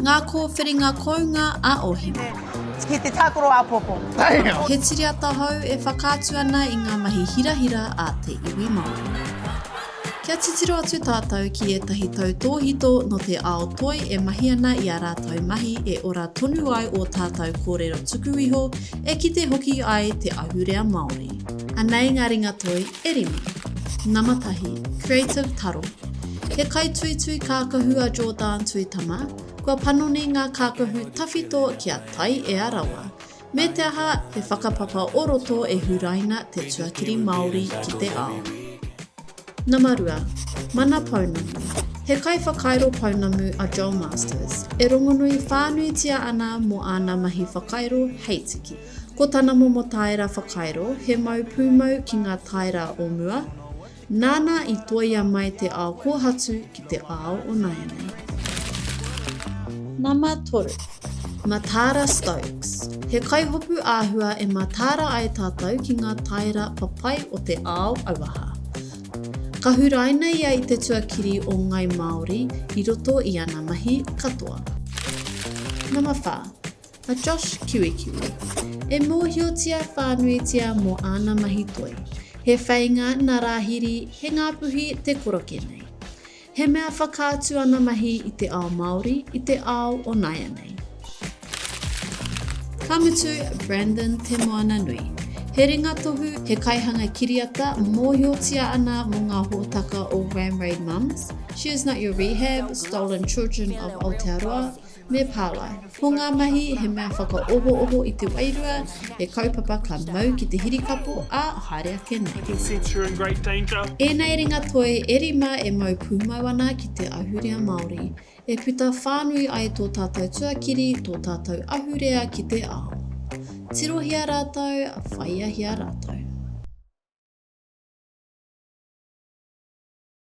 Ngā kōwhiringa kounga a Ōhiwa. Ki te tākaro āpōpō. He tiriata hou e whakaatu ana i ngā mahi hirahira a te iwi Māori. Kia titiro atu tātou ki ētahi tautōhito nō te ao toi e mahi ana i ā rātou mahi e ora tonu ai ō tātou kōrero tuku iho, e kite hoki ai te ahurea Māori. Anei ngā ringatoi e rima. Nama tahi, Creative Taro. He kaituitui kākahu a Jordaan Tuitama, kua panoni ngā kākahu tawhito kia taiea rawa. Me te aha, he whakapapa o roto e huraina te tuakiri Māori ki te ao. Nama 2. Mana Pounamu. He kaiwhakairo pounamu a Joel Masters, e rongonui whānuitia ana mō āna mahi whakairo hei tiki. Ko tana momo tāera whakairo he mau pūmau ki ngā tāera o mua, Nāna i toia mai te ao kōhatu ki te ao o nāianei. Nama 3. Mataara Stokes. He kaihopu āhua e mataara ai tātou ki ngā taera papai o te ao auaha. Ka huraina ia i te tuakiri o Ngai Māori i roto i ana mahi katoa. Nama 4. A Josh Kiwikiwi. E mōhiotia whānuitia mō āna mahi toi. He wheinga nā Rāhiri, he Ngāpuhi te koroke nei. He mea whakaatu ana mahi i te ao Māori, i te ao o nāianei. Ka mutu, Brandon Te Moananui. He ringatohu, he kaihanga kiriata mōhiotia ana mō ngā hōtaka o Ram Raid Mums, She Is Not Your Rehab, Stolen Children of Aotearoa, Me pāwai. Ko ngā mahi he mea whakaohooho i te wairua, he kaupapa ka mau ki te hirikapo, ā, haere ake nei. Ēnei ringa toi e rima e mau pūmau ana ki te ahurea Māori, e puta whānui ai tō tātou tuakiri, tō tātou ahurea ki te ao. Tirohia rātou, whaiahia rātou.